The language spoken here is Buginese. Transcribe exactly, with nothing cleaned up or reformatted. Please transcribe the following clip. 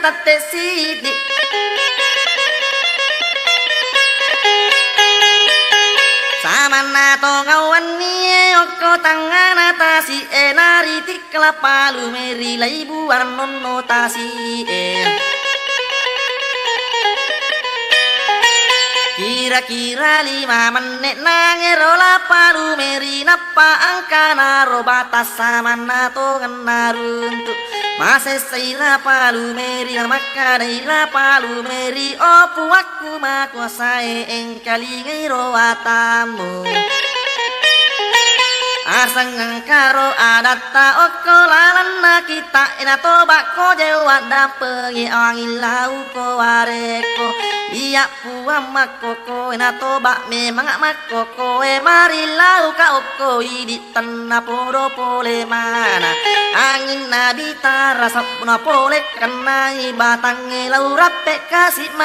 tette sidi. Samanna tongeng wennie okko tangngana tasi e, naritik la Palu Meri laibuang nonno tasi e. Kira-kira lima menne' nangero la Palu Meri nappa angkana ro bata samanna tongeng naruntu'. Masessai la Palu Meri, makkedai la Palu Meri, "O Puakku makuasae, engkalingai ro atammu. Aseng engkaro adatta okko lalenna kita, ena tobakko jewwa dampengi angin lauko warekko. Iya Puang makkokkoe natoba memang makkokoe, mari lauka okko idi tenna podo pole mana. Angin nabitara sabbuna pole kennai batangnge lau rappe kasi ma